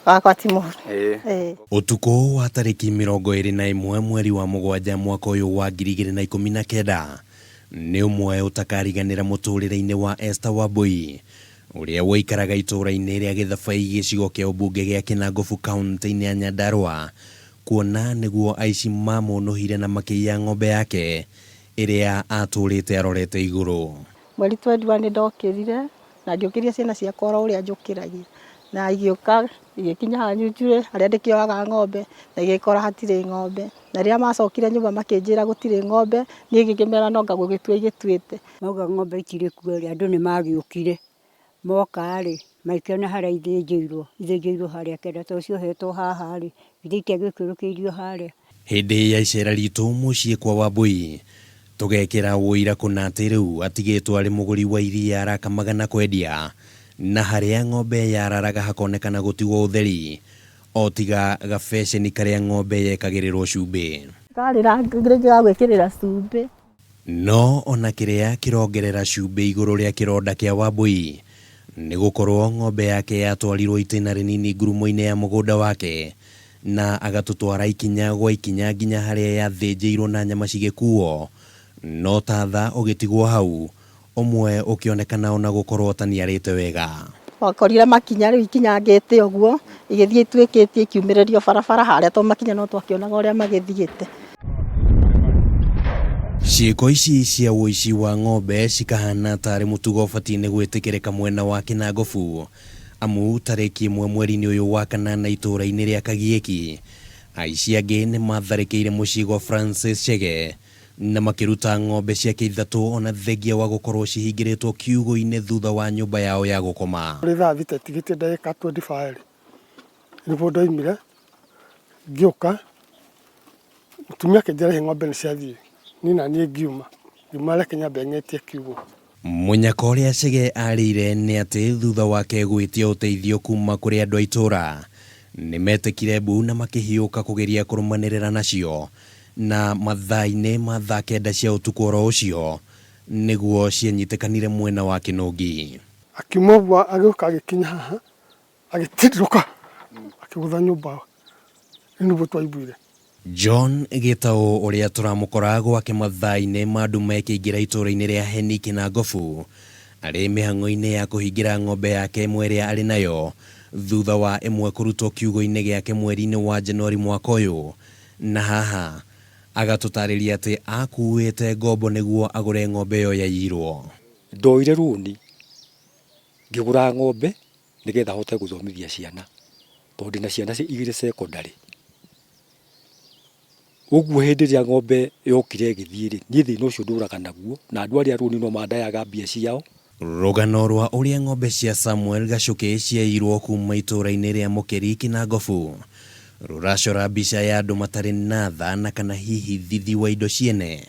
Wakwa ti mũru. Ĩĩ. Ũtukũ wa tarĩki 21 mweri wa mũgwanja mwaka ũyũ wa 2019 nĩ ũmwe ũtakariganĩra mũtũrĩre-inĩ wa Esther Wambui ũrĩa ũikaraga itũũra-inĩ rĩa Gĩthabai gĩcigo kĩa ũmbunge gĩa Kĩnangobu kaũntĩ-inĩ ya Nyandarua kuona nĩguo aici mamũnũhire na makĩiya ng'ombe yake ĩrĩa atũrĩte arorete igũrũ. Mweri 21 nĩ ndokĩrire na ngĩũkĩria ciana ciakwa oro ũrĩa njũkĩragia na igĩũka igĩkinya haha Nyunjurĩ harĩa ndĩkĩohaga ng'ombe na igĩkora hatirĩ ng'ombe. Na rĩrĩa macokire nyũmba makĩnjĩra gũtirĩ ng'ombe, niĩ ngĩkĩmera no anga gũgĩtua igĩtuĩte. Mauga ng'ombe itirĩ kuo rĩ, andũ nĩ magĩũkire. Moka rĩ, magĩkĩona harĩa ithĩnjĩirwo, ithĩnjĩirwo harĩa kĩanda tondũ ciohetwo haha rĩ, githĩ itiagĩikũrũkĩirio harĩa. Hĩndĩ ya icera ritũ mũciĩ kwa Wambui, tũgekĩra ũira kũna atĩ rĩu atigĩtwo arĩ mũgũri wa iria arakamaga na kwendia, na harĩa ng'ombe yararaga hakonekana gũtigwo ũtheri, o tiga gabeceni karĩa ng'ombe yekagĩrĩrwo cumbĩ. Karĩ rĩngĩ ga gwĩkĩrĩra cumbĩ. No ona kĩrĩa kĩrongerera cumbĩ igũrũ rĩa kĩronda kĩa Wambui nĩ gũkorwo ng'ombe yake yatwarirwo itĩna rĩnini ngurumo-inĩ ya mũgũnda wake na agatũtwara ikinya gwa ikinya nginya harĩa yathĩnjĩirwo na nyama cigĩkuo, no tatha ũgĩtigwo hau, ũmwe ũkĩonekana ona gũkorwo ũtaniarĩte wega. Wakorire makinya rĩu ikinyangĩte ũguo, igĩthiĩ ituĩkĩtie ikiumĩrĩrio barabara harĩa tondũ makinya no twakĩonaga ũrĩa magĩthiĩte. Ciĩko ici cia ũici wa ng'ombe cikahana tarĩ mũtugo ũbatiĩ nĩ gwĩtĩkĩrĩka mwena wa Kĩnangobu, amu tarĩki ĩmwe mweri-inĩ ũyũ wa kanana itũũra-inĩ rĩa Kagiĩki, aici angĩ nĩ matharĩkĩire mũciĩ gwa Francis Chege na makĩruta ng'ombe ciake ithatũ ona thengia wa gũkorwo cihingĩrĩtwo kiugũ-inĩ thutha wa nyũmba yao ya gũkoma. Kũrĩ thaa thita itigĩtie ndagĩka 25 nĩguo ndoimire ngĩũka, mũtumia akĩnjĩra hihi ng'ombe nĩ ciathiĩ, niĩ na niĩ ngiuma, ngiuma reke nyambe ng'etie kiugũ. Mũnyaka ũrĩa Chege arĩire nĩ atĩ thutha wake gwĩtia ũteithio kuma kũrĩ andũ a itũũra, nĩ metĩkire mbu na makĩhiũka kũgeria kũrũmanĩrĩra nacio, na mathaa-inĩ ma thaa kenda cia ũtukũ oro ũcio nĩguo cianyitĩkanire mwena wa Kĩnũngi. Akiuma ũguo agĩũka agĩkinya haha agĩtindirũka akĩgũtha nyũmba, rĩu nĩguo twaiguire. John Gĩtaũ ũrĩa tũramũkora gwake mathaa-inĩ ma nduma ĩkĩingĩra itũũra-inĩ rĩa Heni Kĩnangobu arĩ mĩhang'o-inĩ ya kũhingĩra ng'ombe yake ĩmwe ĩrĩa arĩ nayo thutha wa ĩmwe kũrutwo kiugũ-inĩ gĩake mweri-inĩ wa Januari mwaka ũyũ na haha agatũtarĩria atĩ akuĩte ngombo nĩguo agũre ng'ombe ĩyo yaiyirwo. Ndoire rũni ngĩgũra ng'ombe nĩgetha hote gũthomithia ciana tondũ ndĩna ciana igĩrĩ secondary. Ũguo hĩndĩ ĩrĩa ng'ombe yokire ĩgĩthiĩ rĩ, niĩ thĩna ũcio ndũraga naguo na andũ arĩa a rũni no mandayaga mbia ciao. Rũgano rwa ũrĩa ng'ombe cia Samuel Gacũkĩ ciaiyirwo kuma itũũra-inĩ rĩa Mũkĩri Kĩnangobu rũracora mbica ya andũ matarĩ na tha na kana hihi thithi wa indo ciene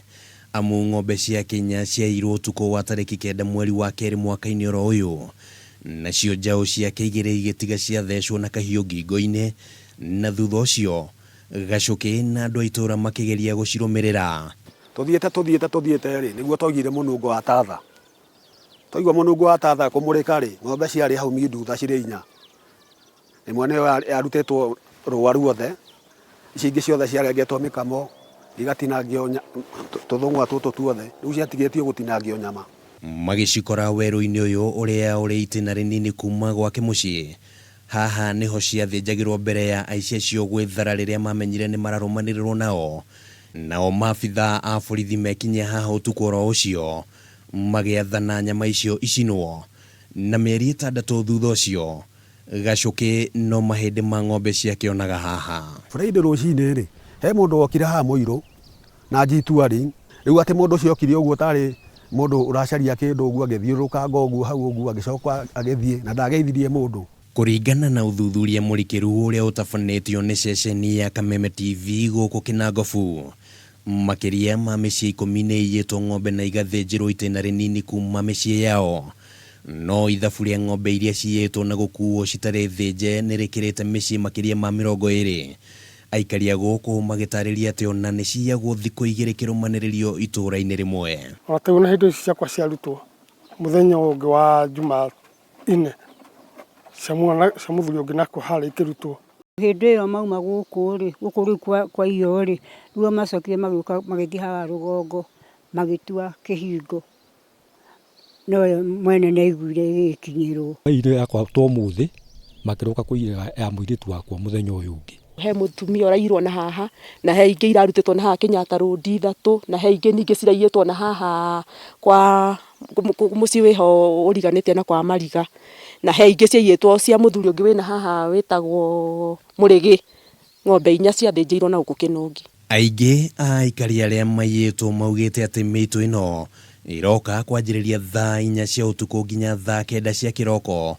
amu ng'ombe cia Kenya ciaiyirwo ũtukũ wa tarĩki kenda mweri wa kerĩ mwaka-inĩ oro ũyũ nacio njaũ ciake igĩrĩ igĩtiga ciathecwo na kahiũ ngingo-inĩ na thutha ũcio Gacũkĩ na andũ a itũũra makĩgeria gũcirũmĩrĩra. Tũthiĩte tũthiĩte tũthiĩte rĩ, nĩguo twaiguire mũnungo wa tatha. Twaigua mũnungo wa tatha kũmũrĩka rĩ, ng'ombe ciarĩ hau mindutha cirĩ inya. Ĩmwe nĩyo yarutĩtwo rũa ruothe, ici ingĩ ciothe ciarengetwo mĩkamo, igatinangio tũthũng'wa tũtũ tuothe, rĩu ciatigĩtio gũtinangio nyama. Magĩcikora werũ-inĩ ũyũ ũrĩa ũrĩ itĩna rĩnini kuma gwake mũciĩ. Haha nĩho ciathĩnjagĩrwo mbere ya aici acio gwĩthara rĩrĩa mamenyire nĩ mararũmanĩrĩrwo nao. Nao maabithaa a borithi mekinyia haha ũtukũ oro ũcio magĩathana nyama icio icinwo. Na mĩeri ĩtandatũ thutha ũcio, Gacũkĩ no mahĩndĩ ma ng'ombe ciake onaga haha. Friday rũcinĩ rĩ, he mũndũ wokire haha mũirũ na G-Touring. Rĩu atĩ mũndũ ũcio okire ũguo tarĩ mũndũ ũracaria kĩndũ ũguo agĩthiũrũrũkanga ũguo hau ũguo agĩcoka agĩthiĩ na ndageithirie mũndũ. Kũringana na ũthuthuria mũrikĩru ũrĩa ũtabanĩtio nĩ ceceni ya Kameme TV gũkũ Kĩnangobu, makĩria ma mĩciĩ ikũmi nĩ ĩiyĩtwo ng'ombe na igathĩnjĩrwo itĩna rĩnini kuma mĩciĩ yao. No ithabu rĩa ng'ombe iria ciyĩtwo na gũkuo citarĩ thĩnje nĩ rĩkĩrĩte mĩciĩ makĩria ma 20. Aikari a gũkũ magĩtarĩria atĩ ona nĩ ciyagwo thikũ igĩrĩ kĩrũmanĩrĩrio itũũra-inĩ rĩmwe. Ona ta rĩu ona hĩndĩ ici ciakwa ciarutwo mũthenya ũngĩ wa Jumaine. Cia mwana cia mũthuri ũngĩ nakuo harĩa ikĩrutwo. Hĩndĩ ĩyo mauma gũkũ rĩ, gũkũ rĩu kwa iyo rĩ, nĩguo macokire magĩũka magĩthiĩ haha rũgongo magĩtua kĩhingo. Nowe mwene nĩ aiguire ĩgĩkinyĩrwo. Maiyire yakwa ta ũmũthĩ, makĩroka kũiya ya mũirĩtu wakwa mũthenya ũyũ ũngĩ. He mũtumia ũraiyirwo na haha, na he ingĩ irarutĩtwo na haha Kenyatta Road ithatũ, na he ingĩ ningĩ ciraiyĩtwo na haha kwa mũciĩ wĩho ũriganĩtie na kwa Mariga, na he ingĩ ciaiyĩtwo cia mũthuri ũngĩ wĩna haha wĩtagwo Mũrĩgĩ, ng'ombe inya ciathĩnjĩirwo na gũkũ Kĩnũngi. Aingĩ a aikari arĩa maiyĩtwo maugĩte atĩ mĩitũ ĩno ĩroka kwanjĩrĩria thaa inya cia ũtukũ nginya thaa kenda cia kĩroko,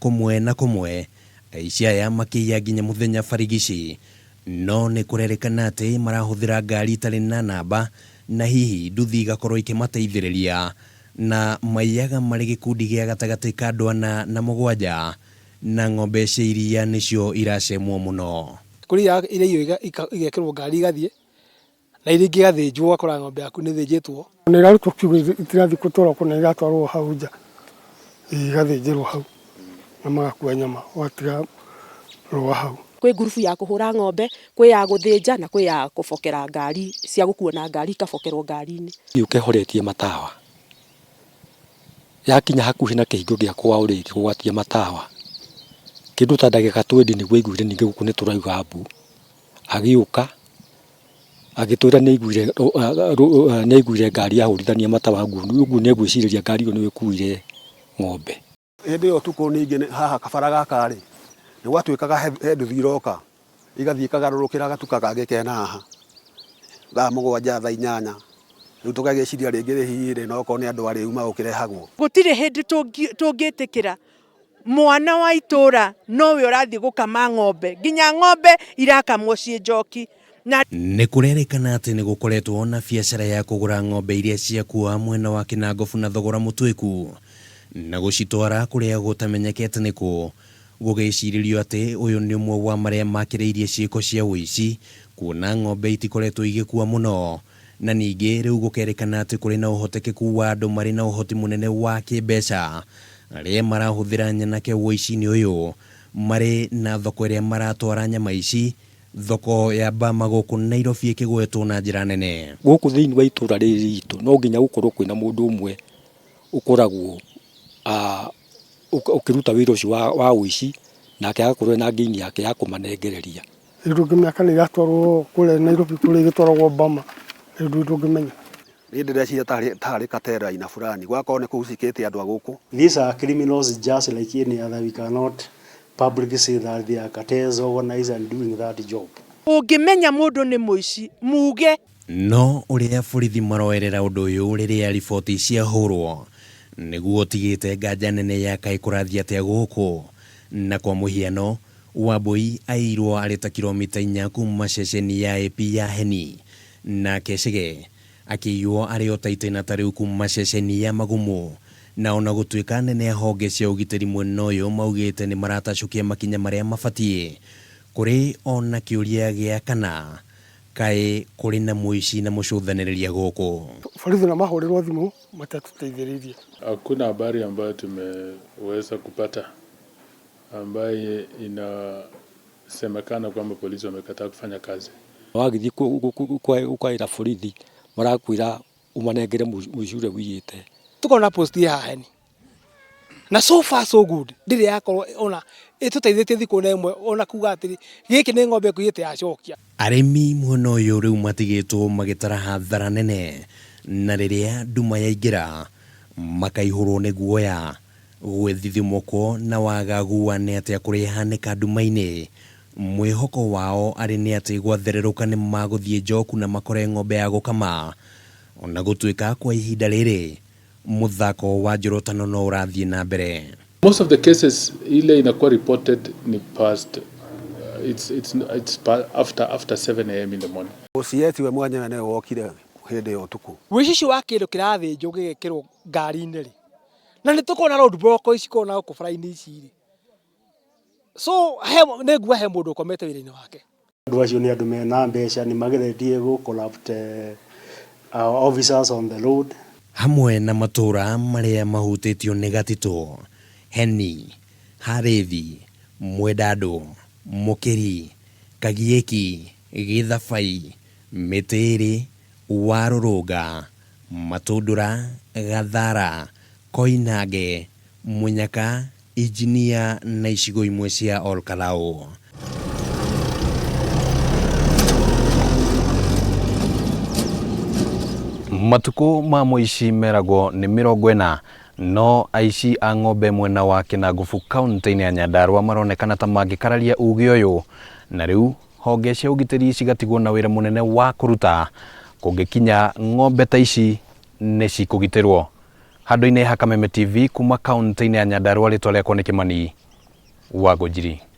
kũmwe na kũmwe aici aya makĩiya nginya mũthenya barigici, no nĩ kũrerĩkana atĩ marahũthĩra ngari itarĩ na namba na hihi nduthi igakorwo ikĩmateithĩrĩria, na maiyaga marĩ gĩkundi gĩa gatagatĩ ka andũ ana na mũgwanja, na ng'ombe cia iria nĩcio iracemwo mũno. Kũrĩ iria iraiywo igekĩrwo ngari igathiĩ, na iria ingĩ igathĩnjwo ũgakora ng'ombe yaku nĩ ĩthĩnjĩtwo. Ona irarutwo kiugũ itirathiĩ gũtwarwo kũnene iratwarwo hau nja, igathĩnjĩrwo hau na magakua nyama ũgatiga rũa hau. Kwĩ ngurubu ya kũhũra ng'ombe, kwĩ ya gũthĩnja na kwĩ ya kũbokera ngari, cia gũkuo na ngari ikabokerwo ngari-inĩ. Yũka ĩhoretie matawa. Yakinya hakuhĩ na kĩhingo gĩa kwao rĩngĩ kũgwatia matawa, kĩndũ ta ndagĩka twendi nĩguo aiguire ningĩ gũkũ nĩ tũrauga mbu, agĩũka agĩtwĩra nĩ aiguire nĩ aiguire ngari yahũrithania matawa ũguo nĩ egwĩcirĩria ngari ĩyo nĩyo ĩkuire ng'ombe. Hĩndĩ ĩyo ũtukũ ningĩ haha kabara gaka-rĩ, nĩ gwatuĩkaga he nduthi iroka, igathiĩ ikagarũrũkĩra gatuka kangĩ kena haha, thaa mũgwanja, thaa inyanya, rĩu tũgagĩciria rĩngĩ hihi-rĩ, no okorwo nĩ andũ arĩu magũkĩrehagwo. Gũtirĩ hĩndĩ tũngĩtĩkĩra mwana wa itũra nowe ũrathiĩ gũkama ng'ombe, nginya ng'ombe irakamwo ciĩ njoki. Na. Nĩ kũrerĩkana atĩ nĩ gũkoretwo na biacara ya kũgũra ng'ombe iria ciakua mwena wa Kĩnangobu na thogora mũtuĩku na gũcitwara kũrĩa gũtamenyekete nĩ kũ, gũgĩcirĩrio atĩ ũyũ nĩ ũmwe wa marĩa makĩrĩirie ciĩko cia ũici kuona ng'ombe itikoretwo igĩkua mũno na ningĩ rĩu gũkerĩkana atĩ kũrĩ na ũhotekeku wa andũ marĩ na ũhoti mũnene wa kĩmbeca arĩa marahũthĩra nyanake ũici-inĩ ũyũ marĩ na thoko ĩrĩa maratwara nyama ici Thoko ya Bama gũkũ Nairobi ĩkĩgwetwo na njĩra nene. Gũkũ thĩinĩ wa itũra rĩrĩ ritũ no nginya gũkorwo kwĩna mũndũ ũmwe ũkoragwo ũkĩruta wĩra ũcio wa ũici nake agakorwo ena ngĩini yake ya kũmanengereria. Rĩu ndũngĩmenya kana iratwarwo kũrĩa Nairobi kũrĩa igĩtwaragwo Bama, rĩu ndũngĩmenya. Niĩ ndĩreciria tarĩ cartel aina fulani, gũgakorwo nĩ kũhusĩkĩte andũ a gũkũ. These are criminals just like any other, we cannot publicly say that they are cartels organized and doing that job. Ũngĩmenya mũndũ nĩ mũici, muuge. No ũrĩa borithi maroerera ũndũ ũyũ rĩrĩa riboti ciahũrwo nĩguo ũtigĩte nganja nene ya kaĩ kũrathiĩ atĩa gũkũ. Na kwa mũhiano, Wambũi aiirwo arĩ ta kiromita inya kuma ceceni ya AP ya Heni, nake Chege akĩiywo arĩ o ta itĩna ta rĩu kuma ceceni ya Magumu. Na ona gũtuĩka anene a honge cia ũgitĩri mwena ũyũ maugĩte nĩ maratacũkia makinya marĩa mabatiĩ, kũrĩ o na kĩũria gĩa kana kaĩ kũrĩ na mũici na mũcũthanĩrĩria gũkũ. Borithi ona mahũrĩrwo thimũ matiatũteithĩrĩirie. Hakuna habari ambayo tumeweza kupata ambaye inasemekana kwamba polisi wamekataa kufanya kazi. Wagĩthiĩ gũkaĩra borithi marakwĩra ũmanengere mũici ũrĩa ũiyĩte. Tũkoragwo na post ya Heni na so far so good ndĩrĩ yakorwo ona ĩtũteithĩtie thikũ na ĩmwe ona kuga atĩrĩ gĩkĩ nĩ ng'ombe ĩkũiyĩte yacokia. Arĩmi mwena ũyũ rĩu matigĩtwo magĩtara hathara nene na rĩrĩa nduma yaingĩra makaihũrwo nĩ guoya. Gwĩthithimũkwo na wagagu wa nĩ atĩa kũrĩhanĩka nduma-inĩ. Mwĩhoko wao arĩ nĩ atĩ gwathererũka nĩ magũthiĩ njoku na makore ng'ombe ya gũkama. Ona gũtuĩka kwa ihinda rĩrĩ mũthako wa njorotano no ũrathiĩ na mbere. Most of the cases ile inakuwa reported ni past it's, it's, it's after, after 7 am in the morning. OCS we mwenyewe nĩwe wokire hĩndĩ ya ũtukũ. Ũici ũcio wa kĩndũ kĩrathĩnjwo gĩgekĩrwo ngari-inĩ rĩ, na nĩ tũkoragwo na road block ici koragwo na gũkũ bara-inĩ ici rĩ, so he nĩ nguga he mũndũ ũkomete wĩra-inĩ wake. Andũ acio nĩ andũ mena mbeca, nĩ mageretie gũ corrupt our officers on the road. Hamwe na matũũra marĩa mahutĩtio nĩ gatitũ, Heni, Harĩthi, Mwendandũ, Mũkĩri, Kagiĩki, Gĩthabai, Mĩtĩĩrĩ, Warũrũnga, Matũndũra, Gathara, Koinange, Mũnyaka, Injinia na icigo imwe cia Olkalau. Matukũ ma mũici meragwo nĩ 40, no aici a ng'ombe mwena wa Kĩnangobu kaũntĩ-inĩ ya Nyandarua maronekana ta mangĩkararia uge ũyũ, na rĩu honge cia ũgitĩri cigatigwo na wĩra mũnene wa kũruta kũngĩkinya ng'ombe ta ici nĩ cikũgitĩrwo. Handũ-inĩ ha Kameme TV kuma kaũntĩ-inĩ ya Nyandarua rĩtwa rĩakwa nĩ Kĩmani wa Ngũnjiri.